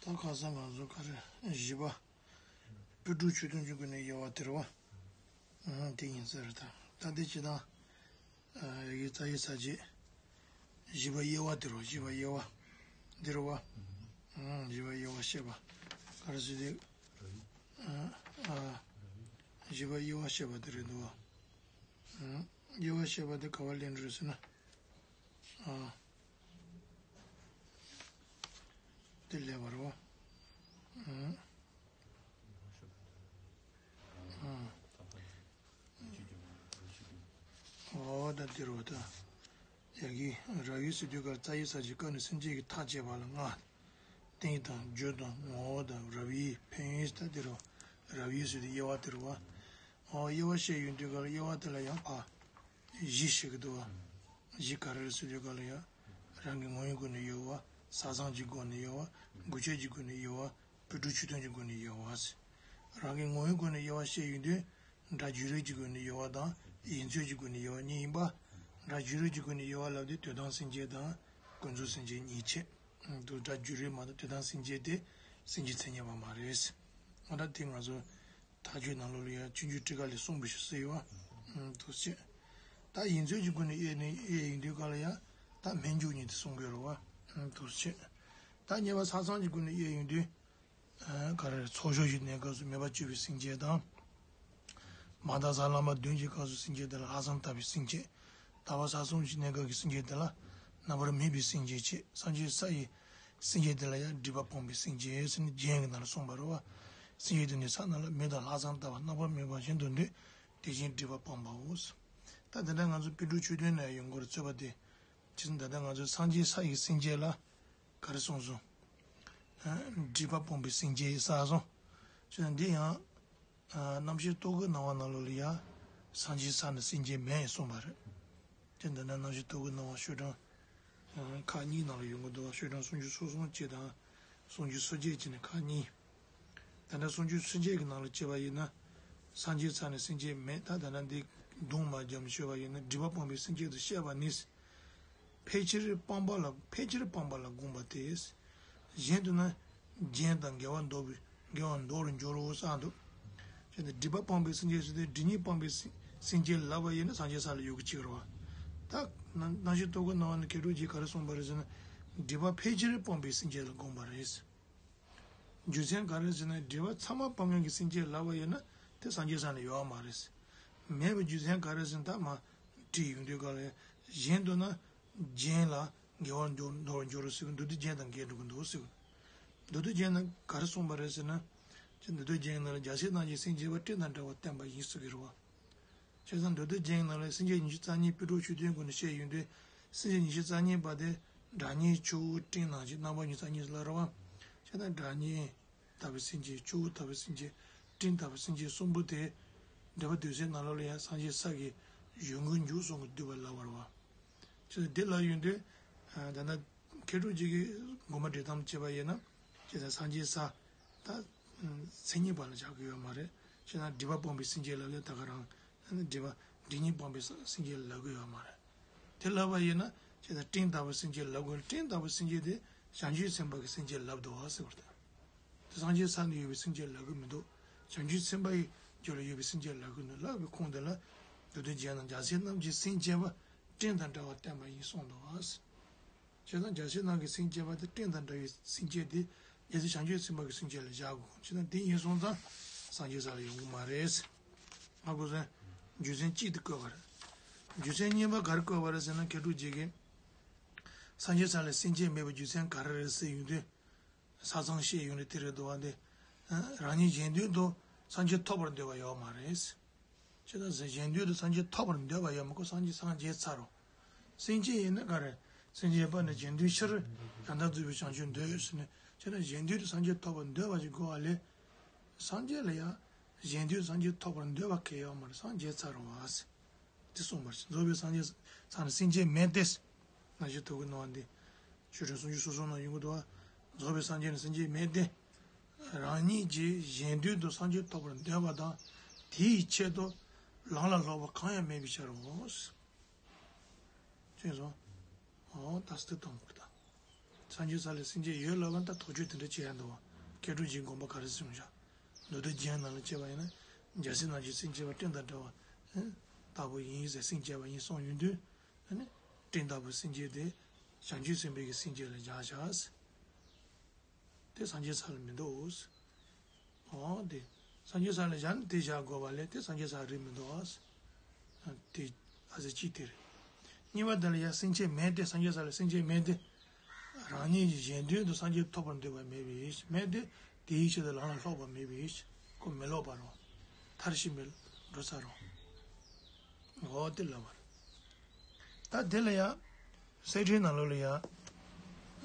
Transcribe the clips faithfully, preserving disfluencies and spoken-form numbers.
ད་ཁ་སང་ང་ཚོ་ག་རེ་བཞི་པ། སྤྲོས་བྲལ་ཆོས་དོན་གྱི་སྒོ་ནས་དབྱེ་བ་དེ་རེད་བ། ཨང་། དེ་ཡིན་ས་རེད་ད། ད་དེ་ཅི་དང་། ཡི་རྩ་ཡི་ས་བཅད། བཞི་པ་དབྱེ་བ་དེ་རེད་བ། བཞི་པ་དབྱེ་བ་འདི་རེད་བ། ཨང་། བཞི་པ་དབྱེ་བ་བཤད་པ་ག་རེ་ཟེར་དེ། ཨ། ཨ། བཞི་པ་དབྱེ་བ་བཤད་པ་དེ་རེད་འདུག་བ། ཨང་། དབྱེ་བ་བཤད་པ་དེ་ག་པར་སླེབས་འགྲོ་ཟེར་ན། ཨ། དེ་ལས་བར་བ། ཨ། ཨ། འོ་ད་འདིར་བ་ད། ཡ་གི་རབ་དབྱེ་ཟེར་དུས་ཀར་རྩ་བའི་ས་བཅད་ཀ་ནས་སེམས་བསྐྱེད་ཀྱི་ཐག་བཅད་པ་ལ་ལྔ། རྟེན་དང་རྒྱུ་དང་ངོ་བོ་དང་རབ་དབྱེ་ཕན་ཡོན་ད་འདིར་བ། རབ་དབྱེ་ཟེར་དུས་དབྱེ་བ་དེར་བ། འོ་དབྱེ་བ་བཤད་ཡོང་དུས་ཀར་དབྱེ་བ་དེ་ལ་ཡང་ཕ། བཞི་ཞིག་གི་འདུག་བ། བཞི་ག་རེ་རེད་ཟེར་དུས་ག་ལ་ཡ། རང་གི་ངོ་བོའི་སྒོ་ནས་དབྱེ་བ། ས་མཚམས་ཀྱི་སྒོ་ནས་དབྱེ་བ། དགོས་ཆེད་ཀྱི་སྒོ་ནས་དབྱེ་བ། སྤྲོས་བྲལ་ཆོས་དོན་གྱི་སྒོ་ནས་དབྱེ་བ། རང་གི་ངོ་བོའི་སྒོ་ནས་དབྱེ་བ་བཤད་ཡོང་དུས། སྒྲ་བརྗོད་རིགས་ཀྱི་སྒོ་ནས་དབྱེ་བ་དང་ཡིག་མཛོད་ཀྱི་སྒོ་ནས་དབྱེ་བ་གཉིས་ཡིན་པ། སྒྲ་བརྗོད་རིགས་ཀྱི་སྒོ་ནས་དབྱེ་བ་ལབ་དུས་དོན་དམ་སེམས་བསྐྱེད་དང་། ཀུན་རྫོབ་སེམས་བསྐྱེད་གཉིས་ཆེ། འདུག་སྒྲ་བརྗོད་རིགས་མ་གཏོགས་དོན་དམ་སེམས་བསྐྱེད་དེ་སེམས་བསྐྱེད་མཚན་ཉིད་པ་མ་རེད། འོ་ད་དེ་ང་ཚོ། ཐག་གཅོད་ནང་ལོགས་ལ་ཡང་སྤྱོད་འཇུག་ཊཱི་ཀ་ལས་གསུངས་པ་ཞིག་གསལ་ཡོད་བ། ཨང་། འདུག་སེ་བྱས། ད་ཡིག་མཛོད་ཀྱི་སྒོ་ནས་དབྱེ་ནས་དབྱེ་ཡིན་དུས་ག་ལ་ཡང་ད་སྨོན་འཇུག་གཉིས་དེ་གསུང་དགོས་རེད་བ། ཨང་། འདུག་སེ་བྱས། ད་གཉིས་པ་ས་མཚམས་ཀྱི་སྒོ་ནས་དབྱེ་ཡིན་དུས། ཨ། ག་རེ་རེད། ཚོགས་ཞུགས་ཀྱི་གནས་སྐབས་སུ་མོས་པ་སྤྱོད་པའི་སེམས་བསྐྱེད་དང་། མ་དག་ས་ལམ་པ་བདུན་གྱི་སྐབས་སུ་སེམས་བསྐྱེད་དེ་ལ་ལྷག་བསམ་དག་པའི་སེམས་བསྐྱེད། དག་པ་ས་གསུམ་གྱི་གནས་སྐབས་ཀྱི་སེམས་བསྐྱེད་དེ་ལ་རྣམ་པར་སྨིན་པའི་སེམས་བསྐྱེད་ཅེས། སངས་རྒྱས་ས་ཡི་སེམས་བསྐྱེད་དེ་ལ་ཡང་སྒྲིབ་པ་སྤངས་པའི་སེམས་བསྐྱེད་ཟེར་ནས་རྒྱན་གྱི་ནང་ལ་གསུངས་པ་རེད་བ། སེམས་བསྐྱེད་དེ་ནི་ས་རྣམས་ལ་མོས་དང་ལྷག་བསམ་དག་པ་རྣམ་པར་སྨིན་པ་བཞིན་དུ་འདོད། དེ་བཞིན་སྒྲིབ་པ་སྤངས་པའོ། ད་དེ་འདྲ་ང་ཚོ་སྤྲོས་བྲལ་ཆོས་དོན་ནས་ཡོང་གི་རེད། རྩོད་པ་དེ། ཇི་ཙམ་ད་ལྟ་ང་ཚོས་སངས་རྒྱས་ས་ཡི་སེམས་བསྐྱེད་ལ་ག་རེ་གསུངས་སོང་། ཨ། སྒྲིབ་པ་སྤངས་པའི་སེམས་བསྐྱེད་ཟེར་སོང་། བྱས་ཙང་འདི་ཡང་། ཨ། རྣམ་བཤད་རྟོག་གེའི་སྣང་བ་ནང་ལོགས་ལ་ཡང་སངས་རྒྱས་ས་ནས་སེམས་བསྐྱེད་མེད་གསུངས་པ་རེད། དེ་འདི་ན་རྣམ་བཤད་རྟོག་གེའི་སྣང་བ་ཤོག་གྲངས། ཨ། ཁག་གཉིས་ནང་ལ་ཡོང་གི་འདུག་སོ། ཤོག་གྲངས་སུམ་ཅུ་སོ་གསུམ་གཅིག་དང་། སུམ་ཅུ་སོ་བརྒྱད་གཅིག་ནས་ཁག་གཉིས། ད་ལྟ་སུམ་ཅུ་སོ་བརྒྱད་ཀྱི་ནང་ལ་བྱས་པ་ཡིན་ན། སངས་རྒྱས་ས་ནས་སེམས་བསྐྱེད་མེད། ད་ད་ལྟ་འདི་གདུང་མ་བརྒྱབ་ནས་ཤོད་པ་ཡིན་ན། སྒྲིབ་པ་སྤངས་པའི་སེམས་བསྐྱེད་དུ་བཤད་པ་ནི། ཕལ་ཆེར་སྤངས་པ་ལ། ཕལ་ཆེར་སྤངས་པ་ལ་དགོངས་པ་སྟེ། གཞན་དུ་ན། རྒྱན་དང་འགལ་བར་འདོགས་པའི། འགལ་བར་འདོགས་རུ་འགྱུར་རོ་བསམ་འདུག་བྱས་ཏེ་སྒྲིབ་པ་སྤངས་པའི་སེམས་བསྐྱེད་ཟེར་ཏེ་སྒྲིབ་གཉིས་སྤངས་པའི་སེམས་བསྐྱེད་ལབ་པ་ཡིན་ན་སངས་རྒྱས་ས་ལ་ཡོད་ཀྱི་ཅིག་རེད་བ། ད་རྣམ་བཤད་རྟོག་གེའི་སྣང་བ་ནི་མཁས་གྲུབ་རྗེས་ག་རེ་གསུངས་པ་རེད་ཟེར་ན། སྒྲིབ་པ་ཕལ་ཆེར་སྤངས་པའི་སེམས་བསྐྱེད་ལ་དགོངས་པ་རེད། རྒྱུ་མཚན་ག་རེ་ཟེར་ན། སྒྲིབ་པ་ཚང་མ་སྤང་མཁན་གྱི་སེམས་བསྐྱེད་ལབ་པ་ཡིན་ན་དེ་སངས་རྒྱས་ས་ནས་ཡོད་མ་རེད། མེད་པའི་རྒྱུ་མཚན་ག་རེ་ཟེར་ན། ད་མ་བྲིས་ཡོང་དུས་ག་ལ་གཞན་དུ་ན་རྒྱན་ལ་འགལ་བར་འགྱུར། འདོགས་རུ་འགྱུར་རོ་ཟེར་གི་འདུག་དེ་རྒྱན་དང་འགལ་འགྲོ་གི་འདུག་ཟེར་གི་འདུག་མདོ་སྡེ་རྒྱན་ནང་ག་རེ་གསུངས་པ་རེད་ཟེར་ན། ཅི་མདོ་སྡེ་རྒྱན་ནང་ལ་རྒྱལ་སྲས་རྣམས་ཀྱིས་སེམས་བསྐྱེད་པ་སྤྲིན་དང་འདྲ་བར་བསྟན་པ་ཡིན་ཟེར་གི་རེད་བ། བྱས་ཙང་མདོ་སྡེ་རྒྱན་ནང་ལ་སེམས་བསྐྱེད་ཉི་ཤུ་རྩ་གཉིས་སྤྲོས་བྲལ་ཆོས་དོན་སྒོ་ནས་བཤད་ཡོང་དུས། སེམས་བསྐྱེད་ཉི་ཤུ་རྩ་གཉིས་པ་དེ་སྒྲ་སྙན་ཆུ་བོ་སྤྲིན་ནང་བཞིན་རྣམ་པ་ཉི་ཤུ་རྩ་གཉིས་ལ་རེད་བ། བྱས་ཙང་སྒྲ་སྙན་ལྟ་བུའི་སེམས་བསྐྱེད། ཆུ་བོ་ལྟ་བུའི་སེམས་བསྐྱེད། སྤྲིན་ལྟ་བུའི་སེམས་བསྐྱེད་གསུམ་པོ་དེ། འགྲེལ་པ་བདུད་རྩིའི་ནང་ལོགས་ལ་ཡང་སངས་རྒྱས་ས་ཀྱི་གཞུང་གི་མཇུག་སོང་གི་བསྡུས་པ་ལབ་པ་རེད་བ། བྱས་ཙང་འདི་ལ་ཡོང་དུས། ད་ལྟ་མཁས་གྲུབ་རྗེ་གིས་དགོངས་པ་འགྲེལ་སྟངས་བྱས་པ་ཡིན་ན། བྱས་ཙང་སངས་རྒྱས་ས་ད་མཚན་ཉིད་པ་ལ་བཞག་གི་ཡོད་མ་རེད། བྱས་ཙང་སྒྲིབ་པ་སྤངས་པའི་སེམས་བསྐྱེད་ལབ་ཡ་ད་ག་རང་སྒྲིབ་པ་སྒྲིབ་གཉིས་སྤངས་པའི་སེམས་བསྐྱེད་ལབ་གི་ཡོད་མ་རེད། དེ་ལབ་པ་ཡིན་ན་བྱས་ཙང་སྤྲིན་ལྟ་བུའི་སེམས་བསྐྱེད་ལབ་དགོས། སྤྲིན་ལྟ་བུའི་སེམས་བསྐྱེད་དེ་བྱང་ཆུབ་སེམས་དཔའ་གི་སེམས་བསྐྱེད་ལབ་འདུག་བ་ཟེར་བ་རེད། དེ་སངས་རྒྱས་ས་ནས་ཡོད་པའི་སེམས་བསྐྱེད་ལབ་གི་མི་འདུག་བྱང་ཆུབ་སེམས་དཔའ་ཡི་རྒྱུད་ལ་ཡོད་པའི་སེམས་བསྐྱེད་ལབ་གི་མི་འདུག་ལབ་པའི་ཁུངས་དེ་ལ། མདོ་སྡེ་རྒྱན་ནང་རྒྱལ་སྲས་རྣམས་ཀྱིས་སེམས་བསྐྱེད་པ་སྤྲིན་དང་འདྲ་བར་བསྟན་པ་ཡིན་གསུངས་འདུག་བ། བྱས་ཙང་རྒྱལ་སྲས་རྣམས་ཀྱིས་སེམས་བསྐྱེད་པ་དེ་སྤྲིན་དང་འདྲ་བའི་སེམས་བསྐྱེད་དེ། རྒྱལ་སྲས་བྱང་ཆུབ་སེམས་དཔའ་གི་སེམས་བསྐྱེད་ལ་བཞག་དགོས། བྱས་ཙང་དེ་ཡིན་སོང་ཙང་སངས་རྒྱས་ས་ལ་ཡོང་གི་མ་རེད། ང་ཁོ་ཚོས་རྒྱུ་མཚན་གཅིག་དེ་བཀོད་པ་རེད། རྒྱུ་མཚན་གཉིས་པ་ག་རེ་བཀོད་པ་རེད་ཟེར་ན། མཁས་གྲུབ་རྗེ་གིས་སངས་རྒྱས་ས་ལ་སེམས་བསྐྱེད་མེད་པའི་རྒྱུ་མཚན་ག་རེ་རེད་ཟེར་ཡོང་དུས། ས་མཚམས་བཤད་ཡོང་དུས་དེ་རེད་འདུག་བ། འདི་རང་ཉིད་གཞན་དོན་དུ་སངས་རྒྱས་ཐོབ་པར་འདོད་པ་ཡོད་མ་རེད། བྱས་ཙང་གཞན་དོན་དུ་སངས་རྒྱས་ཐོབ་པར་འདོད་པ་ཡོད་མ། ཁོ་སངས་རྒྱས་སངས་རྒྱས་ཚར་རོ། སེམས་བསྐྱེད་ཡིན་ན་ག་རེ། སེམས་བསྐྱེད་པ་ནི་གཞན་དོན་ཕྱིར། ཡང་དག་རྫོགས་པའི་བྱང་ཆུབ་འདོད་ཟེར་ནས། བྱས་ན་གཞན་དོན་དུ་སངས་རྒྱས་ཐོབ་པར་འདོད་པ་ཞིག་དགོས་པ་ལས། སངས་རྒྱས་ལ་ཡང་གཞན་དོན་སངས་རྒྱས་ཐོབ་པར་འདོད་པ་གང་ཡང་ཡོད་མ་རེད། སངས་རྒྱས་ཚར་རོ་བ། དེ་གསུངས་པར་རྫོགས་པའི་སངས་རྒྱས་ས་ནས་སེམས་བསྐྱེད་མེད་དེ། རྣམ་བཤད་རྟོག་གེའི་སྣང་བ་འདི། ཆོས་འབྲེལ་སུམ་ཅུ་སོ་གསུམ་ནང་ཡོང་གི་འདུག་བ། རྫོགས་པའི་སངས་རྒྱས་ནས་སེམས་བསྐྱེད་མེད་དེ། རང་ཉིད་ཀྱིས་གཞན་དོན་དུ་སངས་རྒྱས་ཐོབ་པར་འདོད་པ་དང་། དེའི་ཆེད་དུ་ལམ་ལ་སློབ་པ་གང་ཡང་མེད་པའི་ཕྱིར་རོ། ཅེས་སོ། འོ་ད་སྟེ་དང་པོ་དང་། སངས་རྒྱས་ས་ལ་སེམས་ཅན་ཡོད་ལབ་པ་ད་དོགས་གཅོད་དེ་འདྲ་བྱེད་ཡ་འདུག་བ། མཁས་གྲུབ་རྗེའི་དགོངས་པ་ག་རེ་གསུངས་བཞག་མདོ་སྡེ་རྒྱན་ནང་ལ་བྱས་པ་ཡིན་ན། འཇའ་ཟེར་སྣང་བྱེད་སེམས་ཅན་པ་སྤྲིན་དང་འདྲ་བ་ལྟ་བུ་ཡིན་ཟེར་སེམས་བསྐྱེད་པ་ཡིན་གསུངས་ཡོང་དུས། ཨ་ནི་སྤྲིན་ལྟ་བུའི་སེམས་བསྐྱེད་དེ་བྱང་ཆུབ་སེམས་དཔའི་གི་སེམས་བསྐྱེད་ལ་སྦྱར་བཞག་དེ་སངས་རྒྱས་ས་ལ་མི་འདུག་འོ་དེ། སངས་རྒྱས་ས་ལ་བཞག་ན་དེ་བཞག་དགོས་པ་ལས་དེ་སངས་རྒྱས་ས་རེད་མི་འདུག་ཨ། དེ་ཨ་ཟེར་གཅིག་དེ་རེད། གཉིས་པ་དེ་ལ་ཡང་སེམས་ཅན་མེད་དེ་སངས་རྒྱས་ས་ལ་སེམས་ཅན་མེད་དེ། རང་ཉིད་ཀྱི་གཞན་དོན་དུ་སངས་རྒྱས་ཐོབ་པར་འདོད་པ་མེད་པའི་མེད་དེ། དེའི་ཆེད་དུ་ལམ་ལ་ལྷོག་པ་མེད་པའི་ཁོ་མི་ལྷོག་པ་རོ། མཐར་ཕྱིན་པའི་འགྲོ་ས་རོ། འོ་དེ་ལབ་པ་རེད། ད་དེ་ལ་ཡང་། གསེར་ཕྲེང་ནང་ལོགས་ལ་ཡང་།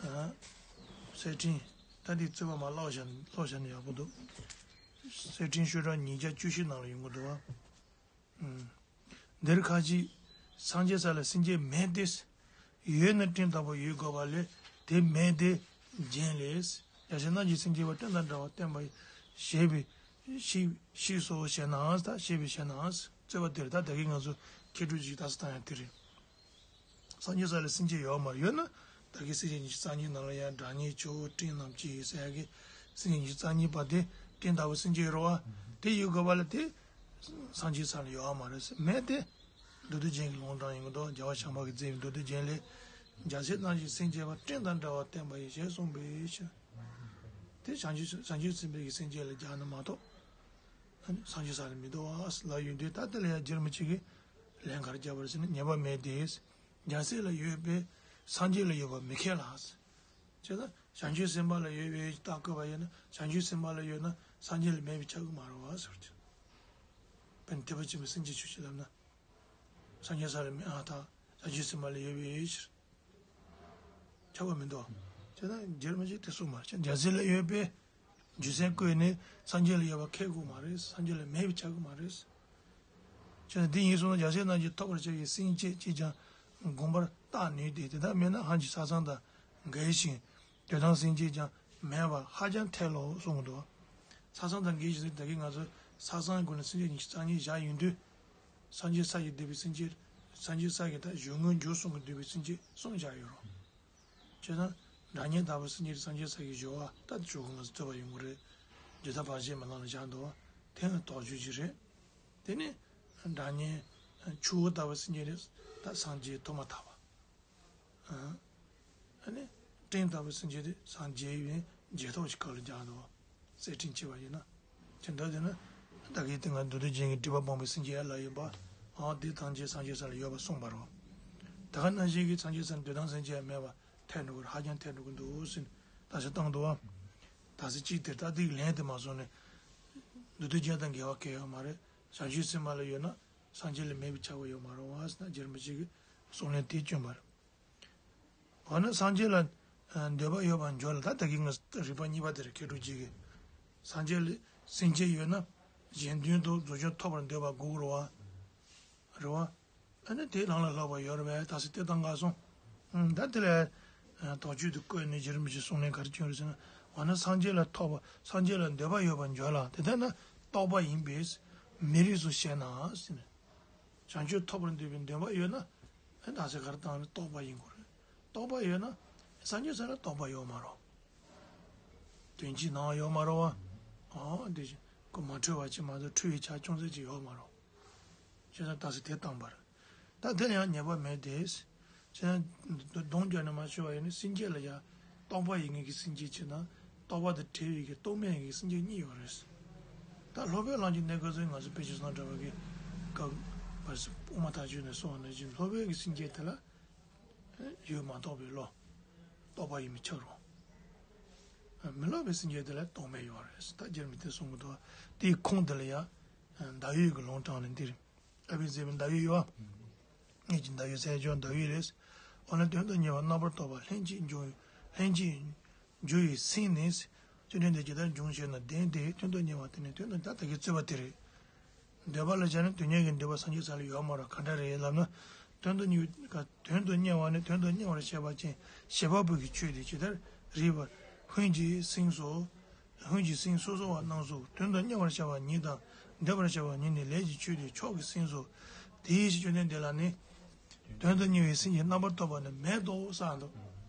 ཨ། གསེར་ཕྲེང་། ད་འདི་རྩོད་པ་མ་ཀློག་བཞག་ཀློག་བཞག་ན་ཡག་པོ་འདུག་གསེར་ཕྲེང་ཤོག་གྲངས་ཉིས་བརྒྱ་བཅུ་བཞི་ནང་ལ་ཡོང་གི་འདུག་བ། ཨུམ། འདིར་ཁ་ཅིག་སངས་རྒྱས་ས་ལ་སེམས་ཅན་མེད་དེ། ཡོད་ན་སྤྲིན་ལྟ་བུ་ཡོད་དགོས་པ་ལས་དེ་མེད་དེ། རྒྱན་ལས། འཇའ་ཟེར་སྣང་བྱེད་སེམས་བསྐྱེད་པ་སྤྲིན་དང་འདྲ་བར་བསྟན་པ་ཞེས་པའི་ཞེས་ཞེས་སོ་ཞེ་ནའང་ད་ཞེས་པའི་ཞེ་ནའང་རྩོད་པ་དེར་ད་ད་གིན་ང་ཚོ་མཁས་གྲུབ་ཀྱིས་ད་སུ་བཏང་ཡང་དེ་རེད། སངས་རྒྱས་ས་ལ་སེམས་ཅན་ཡོད་མ་རེད། ཡོད་ན་ད་གིན་སེམས་ཅན་ཉི་ཤུ་རྩ་གཉིས་ནང་ལ་ཡང་སྒྲ་སྙན་ཆུ་བོ་སྤྲིན་རྣམས་ཀྱིས་ཟེར་ཡ་གི་སེམས་ཅན་ཉི་ཤུ་རྩ་གཉིས་པ་དེ་སྤྲིན་ལྟ་བུ་སེམས་ཅན་རེད་བ། དེ་ཡོད་དགོས་པ་ལ་དེ་སངས་རྒྱས་ས་ལ་ཡོད་མ་རེད་ཟེར་མེད་དེ། མདོ་སྡེ་རྒྱན་གྱི་ལུང་དྲངས་ཡོང་གི་འདུག་རྒྱལ་བ་བྱམས་པ་གིས་མཛད་པའི་མདོ་སྡེ་རྒྱན་ལས། འཇའ་ཟེར་སྣང་བྱེད་སེམས་བསྐྱེད་པ་སྤྲིན་དང་འདྲ་བར་བསྟན་པ་ཡིན་ཞེས་གསུངས་པའི་ཕྱིར། དེ་བྱང་ཆུབ་བྱང་ཆུབ་སེམས་དཔའི་གི་སེམས་བསྐྱེད་ལ་སྦྱར་ན་མ་གཏོགས། ཨ་ནི་སངས་རྒྱས་ས་ལ་མི་འདུག་ཨ་ལབ་ཡོང་དུས་ད་དེ་ལ་ཡང་རྗེ་རིན་པོ་ཆེ་གིས་ལན་ག་རེ་བརྒྱབ་པ་རེད་ཟེར་ན་ཉན་པ་མེད་དེ། འཇའ་ཟེར་ལ་ཡོད་པས་སངས་རྒྱས་ལ་ཡོད་པ་མི་ཁེགས་ལ། བྱས་ན་བྱང་ཆུབ་སེམས་དཔའ་ལ་ཡོད་པའི་རྟགས་བཀོད་པ་ཡིན་ན་བྱང་ཆུབ་སེམས་དཔའ་ལ་ཡོད་ན་སངས་རྒྱས་ལ་མེད་པས་ཁྱབ་ཀྱི་མ་རེད་བ་ཟེར་གྱི། དཔེར་ན་ཐེག་པ་ཆེན་པོའི་སེམས་བསྐྱེད་ཆོས་ཅན་ལབ་ན། སངས་རྒྱས་ས་ལ་མེད་ཨ་ད་བྱང་ཆུབ་སེམས་དཔའ་ལ་ཡོད་པའི་ཕྱིར། ཁྱབ་པ་མི་འདུག་བྱས་ན་རྗེ་རིན་པོ་ཆེས་དེ་གསུངས་མ་རེད། འཇའ་ཟེར་ལ་ཡོད་པའི་རྒྱུ་མཚན་བཀོད་ནས་སངས་རྒྱས་ལ་ཡོད་པ་ཁེགས་དགོས་མ་རེད། སངས་རྒྱས་ལ་མེད་པས་ཁྱབ་ཀྱི་མ་རེད། བྱས་ན་འདི་ཡིན་སོང་ན་འཇའ་ཟེར་སྣང་བྱེད་ཐོབ་པར་བྱ་བའི་སེམས་བསྐྱེད་ཅིས་ཀྱང་དགོངས་པར་རྟགས་ནུས་ཏེ། དེ་ལྟར་མིན་ན་ཧ་ཅང་ས་མཚམས་དང་འགལ་ཞིང་། འདོད་དང་སེམས་བསྐྱེད་ཀྱང་མེད་པ་ཧ་ཅང་ཐལ་ལོ་གསུངས་འདུག་ས་མཚམས་དང་འགལ་ཞིང་ཟེར་ད་གིན་ང་ཚོ་ས་མཚམས་ཀྱི་སྒོ་ནས་སེམས་བསྐྱེད་ཉི་ཤུ་རྩ་གཉིས་བཞག་ཡོང་དུས། སངས་རྒྱས་ས་ཀྱི་འདོད་པའི་སེམས་བསྐྱེད། སངས་རྒྱས་ས་ཀྱི་ད་གཞུང་དངོས་འཇུག་གསུམ་གྱི་འདོད་པའི་སེམས་བསྐྱེད་གསུམ་བཞག་ཡོད་རུང་། བྱས་ཙང་། སྒྲ་སྙན་ལྟ་བུ་སེམས་བསྐྱེད་སངས་རྒྱས་ས་ཀྱི་སྦྱོར་བ་ད་ཆོས་སྐུ་ང་ཚོ་རྩོད་པ་ཡོང་གི་རེད། རྒྱུད་དང་བར་ཆད་མེད་ལམ་ལ་བཞག་འདུག་བ། དེ་ནི་དོགས་གཅོད་ཅིག་རེད། དེ་ནི། སྒྲ་སྙན། ཆུ་བོ་ལྟ་བུ་སེམས་བསྐྱེད་ནི་ད་སངས་རྒྱས་ཐོག་མ་ཐག་པ། ཨ་ནི། སྤྲིན་ལྟ་བུ་སེམས་བསྐྱེད་དེ་སངས་རྒྱས་པའི་རྗེས་ཐོབ་ཀྱི་སྐབས་ལ་སྦྱར་འདུག་བ། གསེར་ཕྲེང་བྱས་པ་ཡིན་ན། དེ་འདྲ་དེ་ན། ད་གིན་དེ་སྔ་མདོ་སྡེ་རྒྱན་གྱི་སྒྲིབ་པ་སྤངས་པའི་སེམས་བསྐྱེད་ལ་ཡོད་པ། ཨ་འདི་ཐམས་ཅད་སངས་རྒྱས་ས་ལ་ཡོད་པ་གསུངས་པ་རེད། ད་ག་ནང་བཞིན་གྱི་སངས་རྒྱས་ས་ལ་འདོད་དང་སེམས་བསྐྱེད་མེད་པ་ཐལ་འགྲོ་གི་རེད། ཧ་ཅང་ཐལ་འགྲོ་གི་འདུག་ཟེར་ནས་ད་ཆ་བཏང་འདུག་བ། ད་ཟེར་གཅིག་དེ་ད་དེའི་ལན་དེ་མ་སོང་ནས། མདོ་སྡེ་རྒྱན་དང་འགལ་བ་གང་ཡང་ཡོད་མ་རེད། བྱང་ཆུབ་སེམས་དཔའ་ལ་ཡོད་ན། སངས་རྒྱས་ལ་མེད་པས་ཁྱབ་པ་ཡོད་མ་རེད་བ་ཟེར་ན་རྗེ་རིན་པོ་ཆེ་གིས་གསུང་ལན་དེ་བསྐྱོན་པ་རེད། འོ་ན་སངས་རྒྱས་ལ་འདོད་པ་ཡོད་པར་འགྱུར་ལ་ད་ལྟ་གི་ང་རིགས་པ་གཉིས་པ་དེ་རེད། མཁས་གྲུབ་རྗེ་གིས། སངས་རྒྱས་ལ་སེམས་ཅན་ཡོད་ན་གཞན་དོན་དུ་རྫོགས་བྱང་ཐོབ་པར་འདོད་པ་དགོས་རེད་བ། རེད་བ། ཨ་ནི་དེ་ལམ་ལ་ལྷོད་པ་ཡོད་རེད་པས་ད་ཟེར་དེ་བཏང་ག་སོང་། ད་དེ་ལས་དོགས་གཅོད་དུ་བཀོད་ནས་རྗེ་རིན་པོ་ཆེས་གསུང་ལན་ག་རེ་བསྐྱོན་རེད་ཟེར་ན། འོ་ན་སངས་རྒྱས་ལ་ཐོབ་པ་སངས་རྒྱས་ལ་འདོད་པ་ཡོད་པར་འགྱུར་ལ་དེ་ལྟར་ན་རྟོག་པ་ཡིན་པས་མི་རིགས་སོ་ཞེ་ན་ཟེར་ནས། བྱང་ཆུབ་ཐོབ་པར་འདོད་པའི་འདུན་པ་ཡོད་ན། ཨེ་ད་ཟེར་ག་རེ་བཏང་ནས་རྟོག་པ་ཡིན་དགོས་རེད། རྟོག་པ་ཡོད་ན། སངས་རྒྱས་ས་ལ་རྟོག་པ་ཡོད་མ་རེད། དོན་སྤྱིའི་སྣང་བ་ཡོད་མ་རེད་བ། ཨོ་འདི་བཞིན་ཁོ་མ་འཁྲུལ་བ་ཅིག་མ་གཏོགས་འཁྲུལ་བའི་ཆ་ཅུང་ཟད་ཅིག་ཡོད་མ་རེད། བྱས་ཙང་ད་ཟེར་དེ་བཏང་པ་རེད། ད་དེ་ཡང་ཉེས་པ་མེད་དེ། བྱས་ཙང་གདོང་བརྒྱབ་ནས་མ་ཤོད་པ་ཡིན་ན་སེམས་བསྐྱེད་ལ་ཡང་རྟོག་པ་ཡིན་མཁན་གྱི་སེམས་བསྐྱེད་ཅིག་དང་། རྟོག་པ་དང་བྲལ་བའི་གི་རྟོག་མེད་ཀྱི་སེམས་བསྐྱེད་གཉིས་ཡོད་རེད། ད་སློབ་དཔོན་གླང་ཆེན་གནས་སྐབས་སུ་ང་ཚོ་དཔེ་ཆ་བཟང་གྲགས་པ་གི་སྐབས་བར་སྲིད་དབུ་མ་ཐལ་འགྱུར་ནས་གསུངས་པ་ནང་བཞིན་སློབ་དཔོན་གྱི་སེམས་བསྐྱེད་དེ་ལ་ཡོད་མ་རྟོགས་པའི་བློ། རྟོག་པ་ཡིན་མིན་ཆགས་རུང་། མི་སློབ་པའི་སེམས་བསྐྱེད་དེ་ལ་རྟོག་མེད་ཡོད་རེད། ད་རྒྱལ་མི་དེ་གསུང་གི་འདུག་དེའི་ཁུངས་དེ་ལ་ཡང་། ཟླ་འོད་ཀྱི་ལུང་དྲངས་ནས་འདིར། ཨ་བི་ཟེར་བའི་ཟླ་འོད་ཡོད་པ། ངེད་ཀྱི་ཟླ་འོད་ཟེར་ཆོག་ཟླ་འོད་རེད། འོ་ན་དོན་དུ་གཉེར་བ་རྣམ་པར་རྟོག་པ་ལྷན་ཅིག་འབྱུང་ལྷན་ཅིག་འབྱུང་བའི་སེམས་ནི། བཅོམ་ལྡན་འདས་ཇི་ལྟར་འབྱུང་ཞེ་ན་ལྡན་ཏེ་དོན་དུ་གཉེར་བ་དེ་ནི་དོན་དུ་ད་ད་གི་རྩོད་པ་དེ་རེད། འདོད་པ་ལ་སྦྱར་ན་དོན་གཉེར་གྱི་འདོད་པ་སངས་རྒྱས་ས་ལ་ཡོད་མ་རེད། ག་འདྲ་རེད་ལབ་ན། དོན་དུ་གཉེར་དོན་དུ་གཉེར་བ་ནི་དོན་དུ་གཉེར་བར་བྱེད་པ་ཅན་བྱེད་པ་པོ་གི་ཆོས་དེ་ཇི་ལྟར་རིགས་པར་ལྷུན་གྱིས་སེམས་སོ། ལྷུན་གྱིས་སེམས་སོ་སོ་བ་རྣམས་སུ་དོན་དུ་གཉེར་བར་བྱ་བ་ཉིད་དང་འདོད་པར་བྱ་བ་ཉིད་ནི་ལས་ཀྱི་ཆོས་ཏེ་མཆོག་གི་སེམས་སོ། དེའི་ཕྱིར་བཅོམ་ལྡན་འདས་ལ་ནི། དོན་དུ་གཉེར་བའི་སེམས་ཀྱི་རྣམ་པར་རྟོག་པ་ནི་མེད་དོ་གསུངས་འདུག་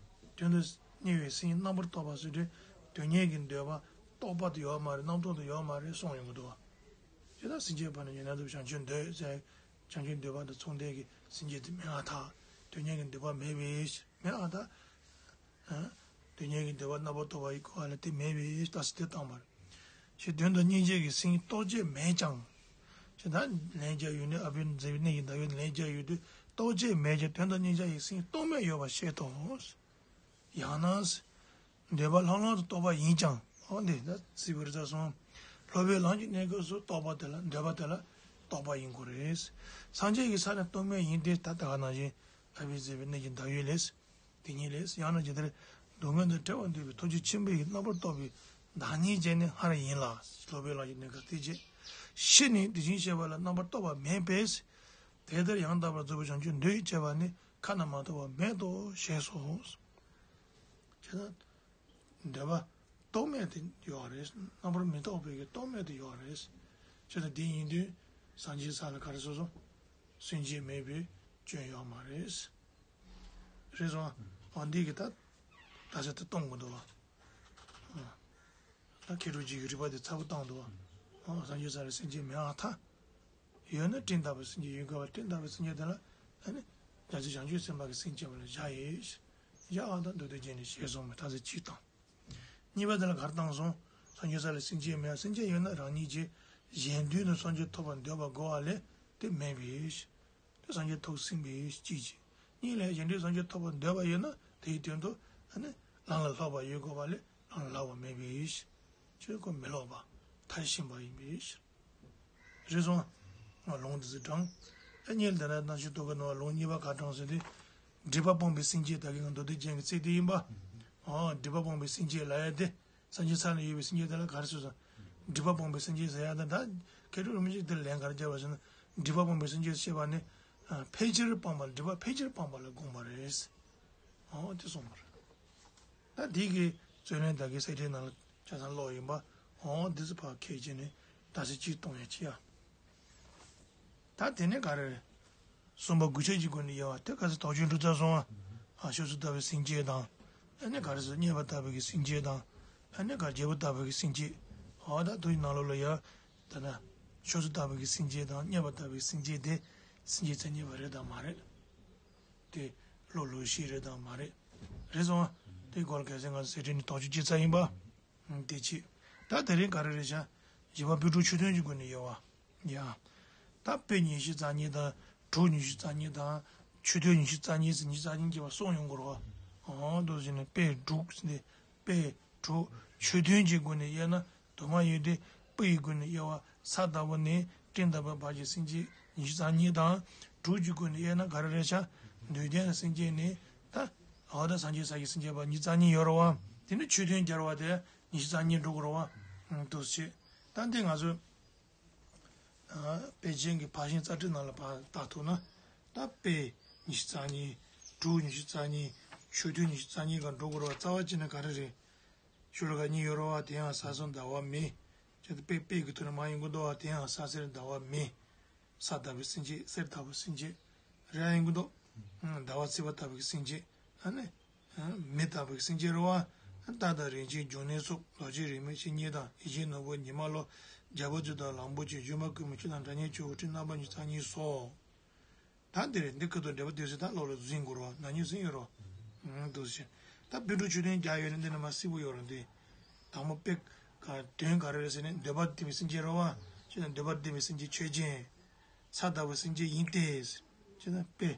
དོན་དུ་ དམྱལ་བའི་སེམས་རྣམ་པར་རྟོག་པ་ཟེར་དུས་དོན་གཉེར་གྱི་འདོད་པ་རྟོག་པ་དེ་ཡོད་མ་རེད། རྣམ་རྟོག་དེ་ཡོད་མ་རེད་གསུངས་ཡོང་གི་འདུག་བ། ཇི་ལྟར་སེམས་ཅན་པ་ནི་ཡོན་ཏན་དུ་བྱང་ཆུབ་འདོད་ཟེར། བྱང་ཆུབ་འདོད་པ་དང་མཚུངས་ལྡན་གྱི་སེམས་ཅན་དེ་མེད་ཨ་ཐག་དོན་གཉེར་གྱི་འདོད་པ་མེད་པས་མེད་ཨ་ཐག་དོན་གཉེར་གྱི་འདོད་པ་རྣམ་པར་རྟོག་པ་ཡི་གོ་བ་ལ་དེ་མེད་པས་རྟགས་སུ་དེ་བཏང་བར། ཞེས་དོན་དམ་སྙིང་རྗེ་ཡི་སེམས་རྟོག་བཅས་མེད་ཀྱང་། ཞེས་ད་ལན་རྒྱག་ཡུལ་ནི་ཨ་བུའི་མཛེས་པའི་གནས་ཀྱི་བདག་ཡུལ་ལན་རྒྱག་ཡུལ་དུ་རྟོག་བཅས་མེད་ཀྱང་དོན་དམ་སྙིང་རྗེ་ཡི་སེམས་རྟོག་མེད་ཡོད་པ་ཤེས་ཏོ། ཡང་ན། འདོད་པ་ལྷང་ལྷང་དུ་རྟོགས་པ་ཡིན་ཀྱང་། འོ་འདི་ད་སྲིད་པའི་རི་རྩ་གསུམ། སློབ་པའི་ལམ་གྱི་གནས་སྐབས་སུ་རྟོག་པ་དེ་ལ་འདོད་པ་དེ་ལ་རྟོག་པ་ཡིན་དགོས་རེད། སངས་རྒྱས་ཀྱི་ས་ནས་རྟོག་མེད་ཡིན་ཏེ་ད་ལྟ་ག་ནང་བཞིན་ཨ་བུའི་མཛེས་པའི་གནས་ཀྱི་བདག་ཡུལ་ལས། དེ་ཉིད་ལས་ཡང་ན་ཇི་ལྟར་སྡུག་བསྔལ་དང་བྲལ་བར་འདོད་པའི་ཐུགས་རྗེ་ཆེན་པོ་ཡི་རྣམ་པར་རྟོག་པའི་བདག་ཉིད་ཅན་ནི་སྔར་ཡིན་ལ། སློབ་པའི་ལམ་གྱི་གནས་སྐབས་དེ་རྗེས་ཤི་ནས་དེ་བཞིན་གཤེགས་པ་ལ་རྣམ་པར་རྟོག་པ་མེད་པས། དེ་ལྟར་ཡང་དག་པར་རྫོགས་པའི་བྱང་ཆུབ་འདོད་ཅེས་པ་ནི་ཁ་ན་མ་ཐོ་བ་མེད་དོ་ཞེས་སོ། ཁྱེད་ན་འདོད་པ་རྟོག་མེད་དེ་ཡོད་རེད། རྣམ་པར་མི་རྟོག་པའི་གི་རྟོག་མེད་དེ་ཡོད་རེད། ཁྱེད་ན་དེ་ཡིན་དུས་སངས་རྒྱས་ས་ལ་ག་རེ་སོ་སོ་སེམས་ཅན་མེད་པའི་སྐྱོན་ཡོད་མ་རེད། རེད་སོང་། འོ་འདི་གི་ད་ད་ཆ་དེ་གཏོང་དགོས་འདུག་བ། ད་མཁས་གྲུབ་རྗེ་ཡི་རིགས་པ་དེ་ཚ་པོ་བཏང་འདུག་བ། སངས་རྒྱས་ས་ལ་སེམས་ཅན་མེད་ཨ་ཐ། ཡོད་ན་སྤྲིན་ལྟ་བུའི་སེམས་ཅན་ཡོད་དགོས་པ། སྤྲིན་ལྟ་བུའི་སེམས་ཅན་དེ་ལ་ཨ་ནི་རྒྱ་ཆེ་བྱང་ཆུབ་སེམས་དཔའ་གི་སེམས་ཅན་པ་ལ་བཞག་ཡོད། བཞག་ཨ་དང་མདོ་སྡེ་རྒྱན་ནས་ཞེས་གསུངས་པའི་རྟགས་གཅིག་དང་། གཉིས་པ་དེ་ལ་ག་རེ་བཏང་སོང་། སངས་རྒྱས་ས་ལ་སེམས་ཅན་མེད་ཨ། སེམས་ཅན་ཡོད་ན་རང་ཉིད་ཀྱིས་གཞན་དོན་དུ་སངས་རྒྱས་ཐོབ་པར་འདོད་པ་དགོས་པ་ལས་དེ་མེད་པས། དེ་སངས་རྒྱས་ཐོབ་ཟིན་པའི་གཅིག་གཅིག་གཉིས་ལས་གཞན་དོན་སངས་རྒྱས་ཐོབ་པར་འདོད་པ་ཡོད་ན་དེའི་དོན་དུ་ཨ་ནི་ལམ་ལ་ལྷག་པ་ཡོད་དགོས་པ་ལས་ལམ་ལ་ལྷག་པ་མེད་པས། ཆོས་ཁོ་མི་སློབ་པ་མཐར་ཕྱིན་པ་ཡིན་པས། རེད་སོང་། ལུང་འདི་ཚོ་དྲངས། ཨ་གཉིས་ལ་དེ་ལ་རྣམ་ཤེས་རྟོག་གེ་ནོར་བ་ལུང་གཉིས་པ་ག་དྲངས་ཟེར་དུས། སྒྲིབ་པ་སྤངས་པའི་སེམས་བསྐྱེད་ད་གིན་ང་མདོ་སྡེ་རྒྱན་གྱི་ཚིག་དེ་ཡིན་པ། ཨོ་སྒྲིབ་པ་སྤངས་པའི་སེམས་བསྐྱེད་ལབ་ཡ་དེ། སངས་རྒྱས་ས་ལ་ཡོད་པའི་སེམས་བསྐྱེད་དེ་ལ་ག་རེ་ཟེར་སོང་། སྒྲིབ་པ་སྤངས་པའི་སེམས་བསྐྱེད་ཟེར་ཡ་དེ་ད། མཁས་གྲུབ་རིན་པོ་ཆེས་དེ་ལན་ག་རེ་བརྒྱབ་པ་ཟེར་ན། སྒྲིབ་པ་སྤངས་པའི་སེམས་བསྐྱེད་ཅེས་པ་ནི། ཕལ་ཆེར་སྤངས་པ་ལ་སྒྲིབ་པ་ཕལ་ཆེར་སྤངས་པ་ལ་དགོངས་པ་རེད། ཨོ་དེ་གསུངས་པ་རེད། ད་འདི་གི་རྩོད་ལན་ད་གི་གསེར་ཕྲེང་ནང་ལ་ཆ་ཚང་ཀློག་ཡིན་པ། ཨོ་འདི་ཚོ་ཕར་ཁས་བྱས་ནས་ད་གཟི་གཅིག་གཏོང་ཡ་ཅི་ཡ། ད་དེ་ནས་ག་རེ་རེད། གསུམ་པ་དགུ་ཆོས་ཀྱི་སྒོ་ནས་དབྱེ་བ་དེ་ག་ཚོད་དོགས་གཅོད་འགྲོ་ཚར་སོང་ཨ། ཨ་ཕྱོགས་སུ་ལྟ་བུའི་སེམས་བསྐྱེད་དང་། ཨ་ནི་ག་རེ་ཟེར་རྙེད་པ་ལྟ་བུའི་གི་སེམས་བསྐྱེད་དང་། ཨ་ནི་ག་རེ་བརྗེད་པ་ལྟ་བུའི་གི་སེམས་བསྐྱེད། ཨོ་ད་དུ་ཡི་ནང་ལོགས་ལ་ཡ། ད་ན། ཕྱོགས་སུ་ལྟ་བུའི་གི་སེམས་བསྐྱེད་དང་རྙེད་པ་ལྟ་བུའི་སེམས་བསྐྱེད་དེ། སེམས་བསྐྱེད་ཚད་རྙེད་པ་རེད་དང་མ་རེད། དེ་བློ་ལུགས་ཤེས་རེད་དང་མ་རེད། རེད་སོང་ཨ། དེ་སྐོར་གལ་སྲིད་ང་ཚོ་གསེར་ཕྲེང་ནས་དོགས་གཅོད་བྱེད་ཚར་ཡིན་པ། དེ་ཕྱིས། ད་དེ་རིང་ག་རེ་རེད་ཤག་བཞི་པ་དཔེ་དྲུག་ཆོས་ཐུན་གྱི་སྒོ་ནས་དབྱེ་བ། ཡ། ད་དཔེ་ཉི་ཤུ་རྩ་གཉིས་དང་། དྲུག་ཉི་ཤུ་རྩ་གཉིས་དང་། ཆོས་ཐུན་ཉི་ཤུ་རྩ་གཉིས་ཟེར་ཉི་ཤུ་རྩ་གཉིས་ཀྱི་བར་གསུམ་ཡོང་དགོས་རེད་བ། འོ་འདུག་ཟེར་ནས་དཔེ་དྲུག་ཟེར་ནས། དཔེ་དྲུག་ཆོས་ཐུན་གྱི་སྒོ་ནས་དབྱེ་ན། དུ་མ་ཡོད་དེ། དཔེ་ཡི་སྒོ་ནས་དབྱེ་བ། ས་ལྟ་བུ་ནས་སྤྲིན་ལྟ་བུའི་བར་གྱི་སེམས་བསྐྱེད་ཉི་ཤུ་རྩ་གཉིས་དང་། དྲུག་གི་སྒོ་ནས་དབྱེ་ན་ག་རེ་རེད་ཤག་འདོད་ལྡན་གྱི་སེམས་བསྐྱེད་ནས་ད། འོ་ད་སངས་རྒྱས་ས་ཀྱི་སེམས་བསྐྱེད་པ་ཉི་ཤུ་རྩ་གཉིས་ཡོད་རེད་བ། དེ་ནས་ཆོས་ཐུན་སྦྱར་བ་དེ་ཉི་ཤུ་རྩ་གཉིས་འགྲོ་དགོས་རེད་བ། འདུག་སེ་བྱས། ད་འདི་ང་ཚོས། དཔེ་ཅན་གྱི་ཕར་ཕྱིན་རྩ་ཁྲིད་ནང་ལ་ཕར་བལྟ་ཐུབ་ན། ད་དཔེ་ཉི་ཤུ་རྩ་གཉིས། དྲུག་ཉི་ཤུ་རྩ་གཉིས། ཆོས་ཐུན་ཉི་ཤུ་རྩ་གཉིས་སྒང་འགྲོ་དགོས་རེད་བ། རྩ་བ་བྱས་ན་ག་རེ་རེད། ཤོ་ལོ་ཀ་གཉིས་ཡོད་རེད་བ། དེ་ཡང་ས་གསུམ་ཟླ་བ་མེ། བྱས་ཏེ་དཔེ་དཔེ་གི་ཐོག་ནས་མར་ཡོང་གི་འདུག་བ། དེ་ཡང་ས་གསེར་ཟླ་བ་མེ། ས་ལྟ་བུའི་སེམས་བསྐྱེད། གསེར་ལྟ་བུའི་སེམས་བསྐྱེད་རེད་ཡོང་གི་འདུག་ཟླ་བ་ཚེས་པ་ལྟ་བུའི་སེམས་བསྐྱེད། ཨ་ནི། མེ་ལྟ་བུའི་སེམས་བསྐྱེད་རེད་བ། རྟ་དང་རིན་ཆེན་འབྱུང་གནས་སོགས། རྡོ་རྗེ་རིས་མེད་ཕྱེད་སྙེད་དང་། ཡིད་བཞིན་ནོར་བུ་ཉི་མ་ལོ། རྒྱལ་པོ་རྫུ་དང་གླང་པོ་ཆེ། སྒྱུ་མ་ཀུན་མའི་ཆུ་དང་། སྒྲ་སྙན་ཆུ་བོ་སྤྲིན། རྣམ་པ་ཉི་ཤུ་རྩ་གཉིས་སོ། ད་འདི་རེད། འདི་ཁ་ཐུག་འགྲེལ་པ་དེ་ཚོ་ད་ལོག་ལ་ཟིན་དགོས་རེད་བ། ན་ནིང་ཟིན་ཡོད་རེད་བ། འདུག་སེ་བྱས། ད་དཔེ་དྲུག་ཆོས་ཐུན་རྒྱག་ཡོད་ན་འདི་ནས་མར་གསལ་པོ་ཡོད་རེད་འདི། དང་པོ་དཔེ་ག་དོན་ག་རེ་རེད་ཟེར་ནས་འདོད་པ་ལྡན་པའི་སེམས་བསྐྱེད་རེད་བ། བྱས་ན་འདོད་པ་ལྡན་པའི་སེམས་བསྐྱེད་ཆོས་ཅན། ས་ལྟ་བུའི་སེམས་བསྐྱེད་ཡིན་ཏེ། བྱས་ན་དཔེ།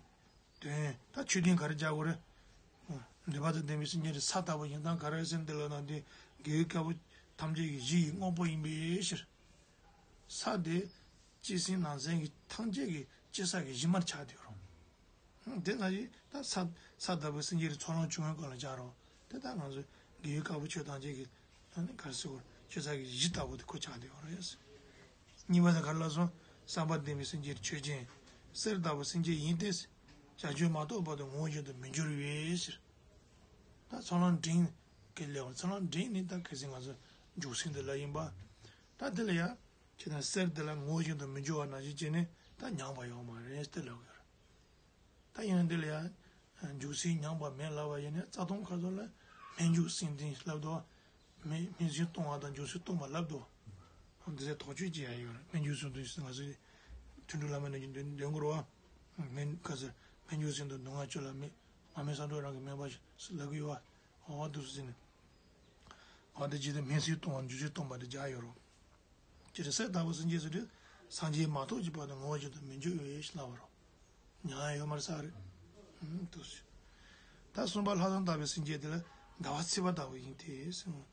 དོན། ད་ཆོས་ཐུན་ག་རེ་རྒྱག་དགོས་རེད། འདོད་པ་དང་ལྡན་པའི་སེམས་ཅན་དེ་ས་ལྟ་བུ་ཡིན་སྟངས་ག་རེ་ཟེར་འདི་ལ་ན་འདི་དགེ་བའི་རྒྱལ་པོ་ཐམས་ཅད་ཀྱི་གཞི་ཡི་དངོས་པོ་ཡིན་པའི་ཕྱིར། ས་དེ་སྤྱི་སེམས་ནང་སེམས་ཀྱི་ཐམས་ཅད་ཀྱི་སྤྱི་ས་གི་གཞི་མར་ཆགས་བསྡད་ཡོད་རེད། དེ་ན་ཡི་ད་ས་ས་ལྟ་བུའི་སེམས་ཅན་དེ་ཚོགས་ལམ་བཅུ་པའི་སྒང་ལ་སྦྱར་རོ། དེ་ལྟར་ང་ཚོ་དགེ་བའི་རྒྱལ་པོ་ཆོས་ཐམས་ཅད་ཀྱི་ཨ་ནི་ག་རེ་ཟེར་དགོས་རེད། ཆོས་ས་གི་གཞི་ལྟ་བུ་དེ་ཁོ་ཆགས་བསྡད་ཡོད་རེད། གཉིས་པ་དེ་ག་རེ་ལབ་སོང་། བསམ་པ་ལྡན་པའི་སེམས་ཅན་ཆོས་ཅན། གསེར་ལྟ་བུ་སེམས་ཅན་ཡིན་ཏེ། བྱ་སྤྱོད་མ་གཏོགས་པ་དེ་ངོ་བོ་ཉིད་དུ་མི་འགྱུར་བའི་ཕྱིར། ད་ཚོགས་ལམ་འབྲིང་གི་ལེའུ། ཚོགས་ལམ་འབྲིང་ནི་ད་གལ་སྲིད་ང་ཚོ་འཇུག་ཚུལ་འདི་ལ་ཡིན་པ། ད་དེ་ལ་ཡ། ཁྱེད་དང་གསེར་དེ་ལ་ངོ་བོ་ཉིད་དུ་མི་འགྱུར་བ་ནང་བཞིན་བྱས་ནས་ད་ཉམས་པ་ཡོད་མ་རེད་དེ་ལབ་ཡོད་རེད། ད་ཡིན་ན་འདི་ལ་ཡང་འཇུག་ཚུལ་ཉམས་པ་མེད་ལབ་པ་ཡིན་ན་རྩ་ལྟུང་ཁ་ཐོག་ལ་ སྨན་འཇུག་སེམས་ལྡན་ལབ་འདུག་སྨན་སྨན་སེམས་གཏོང་བ་དང་འཇུག་སེམས་གཏོང་བ་ལབ་འདུག་འདི་ཚོ་དོགས་གཅོད་བྱེད་ཡ་ཡོད་རེད། སྨན་འཇུག་སེམས་གཏོང་ང་ཚོའི་དུད་འགྲོ་བླ་མའི་ནང་གི་འདོན་འདོན་དགོས་རེད་བ། སྨན་ག་ཚོད་སྨན་འཇུག་སེམས་དང་སྡུག་བསྔལ་གཅོད་ལ་སྨན། མ་སྨན་བསམ་གྲུབ་རང་གི་སྨན་པ་ཞིག་ལབ་ཀྱི་ཡོད་བ། འོ་འདུག་སེ་ནས། འོ་དེ་ཇི་ལྟར་སྨན་སེམས་གཏོང་བ་འཇུག་སེམས་གཏོང་བ་དེ་སྦྱར་ཡོད་རེད། ཅེས་གསེར་ལྟ་བུ་སེམས་བསྐྱེད་ཟེར་དུས་སངས་རྒྱས་མ་ཐོབ་ཀྱི་བར་དུ་ངོ་བོ་ཅན་དུ་མི་འགྱུར་བའི་ཞེས་ལབ་པ་རེད། ཉན་ཡ་ཡོད་མ་རེད་ས་རེད། ཨུམ་འདུག་སེ། ད་གསུམ་པ་ལྷག་བསམ་ལྟ་བུའི་སེམས་བསྐྱེད་དེ་ལ་ཟླ་བ་ཚེས་པ་ལྟ་བུ་ཡིན་ཏེ་ཟེར།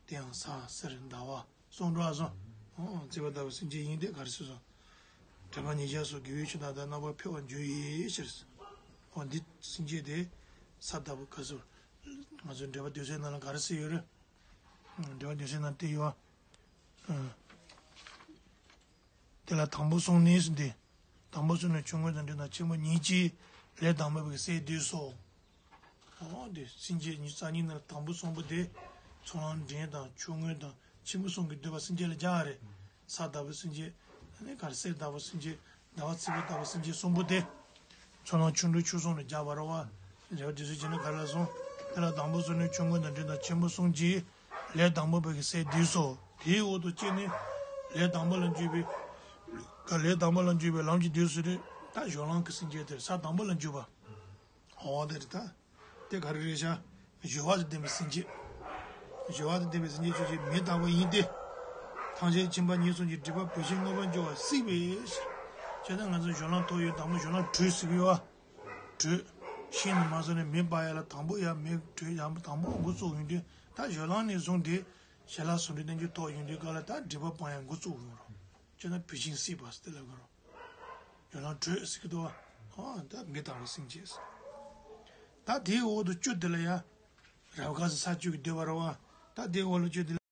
དེ་ཡང་གཟའ་གསེར་ཟླ་བ་གསུམ་འགྲོ་བ་སོང་། ཨོ་ཚེས་པ་ལྟ་བུ་སེམས་བསྐྱེད་ཡིན་ཏེ་ག་རེ་ཟེར་སོང་། དྲན་པ་ཉེར་བཞག་སོགས་དགེ་བའི་ཆོས་རྣམས་དང་རྣམ་པར་འཕེལ་བར་འགྱུར་ཡི་ཕྱིར། ཨོ་འདི་སེམས་བསྐྱེད་དེ་ས་ལྟ་བུ་ག་ཚོད། ང་ཚོའི་འགྲེལ་པ་སྡེ་ཚན་ནང་ལ་ག་རེ་ཟེར་ཡོད་རེད། འགྲེལ་པ་སྡེ་ཚན་ནང་བལྟས་ཡོད། དེ་ལ་དང་པོ་གསུམ་ནི་ཟེར་ཏེ། དང་པོ་གསུམ་ནི་ཆུང་ངུ་དང་འབྲིང་དང་ཆེན་པོ་ཉིད་ཀྱི་ལས་དང་པོ་པའི་སས་བསྡུས་སོ། འོ་དེ་སེམས་བསྐྱེད་ཉི་ཤུ་རྩ་གཉིས་ནང་ལ་དང་པོ་གསུམ་པོ་དེ། ཚོགས་ལམ་འབྲིང་དང་ཆུང་ངུ་དང་ཆེན་པོ་གསུམ་གྱིས་བསྡུས་པ་སེམས་བསྐྱེད་ལ་སྦྱར་བ་རེད། ས་ལྟ་བུ་སེམས་བསྐྱེད། ཨ་ནི་ག་རེ་གསེར་ལྟ་བུ་སེམས་བསྐྱེད། ཟླ་བ་ཚེས་པ་ལྟ་བུ་སེམས་བསྐྱེད་གསུམ་པོ་དེ། ཚོགས་ལམ་ཆུང་འབྲིང་ཆུང་གསུམ་ལ་སྦྱར་བ་རེད་བ། འགྲེལ་པ་སྡེ་ཚན་བྱས་ན་ག་རེ་ལབ་སོང་། དེ་ལ་དང་པོ་གསུམ་ནི་ཆུང་ངུ་དང་འབྲིང་དང་ཆེན་པོ་གསུམ་གྱི་ལས་དང་པོ་པའི་སས་བསྡུས་སོ། དེའི་འོག་ཏུ་སྐྱེ་ནི། ལས་དང་པོ་ལ་འཇུག་པའི། ལས་དང་པོ་ལ་འཇུག་པའི་ལམ་གྱི་བསྡུས་སོ་རེད། ད་སྦྱོར་ལམ་གྱི་སེམས་བསྐྱེད་དེ་ས་དང་པོ་ལ་འཇུག་པ། འོ་དེ་རེད་ད། དེ་ག་རེ་རེད་ཤག་སྦྱོར་བ་དང་ལྡན་པའི་སེམས་བསྐྱེད། སྦྱོར་བ་དང་ལྡན་པའི་སེམས་བསྐྱེད་ཆོས་ཅན་མེ་ལྟ་བུ་ཡིན་ཏེ། ཐམས་ཅད་མཁྱེན་པ་ཉིད་གསུམ་གྱི་སྒྲིབ་པ་བུད་ཤིང་མངོན་པར་འགྱུར་བ་སྲིད་པའི་ཕྱིར། བྱས་ཙང་ང་ཚོ་སྦྱོར་ལམ་ཐོབ་ཡོད། དང་པོ་སྦྱོར་ལམ་དྲོད་ཟེར་གྱི་ཡོད་བ། དྲོད། ཤིང་ནས་མར་བཟོས་ནས་མེ་སྤར་ཡ་ལ་དང་པོ་ཡ་མེ་དྲོད་ཡ་དང་པོ་འགོ་བཙུགས་ཡོང་དུས་ད་སྦྱོར་ལམ་ནས་བཟུང་སྟེ། ཞལ་ལག་ཟུང་འབྲེལ་རྣལ་འབྱོར་ཐོབ་ཡོང་དུས་སྐབས་ལ་ད་སྒྲིབ་པ་སྤང་ཡ་འགོ་བཙུགས་ཡོང་རོགས། བྱས་ན་བུད་ཤིང་སྲིད་པ་ཟེར་དེ་ལ་གོ་རོགས། ཡང་ན་དྲོད་ཟེར་གྱི་འདུག་བ། ཨོ་ད་མེ་ལྟ་བུའི་སེམས་བསྐྱེད་ཟེར། ད་དེའི་འོག་ཏུ་བཅུ་དེ་ལ་ཡང་རབ་དགའ་ཟེར་ས་བཅུ་གིས་བསྡུས་པ་རེད་བ། ད་དེའི་འོག་ལ་བཅུ་དེ་ལ།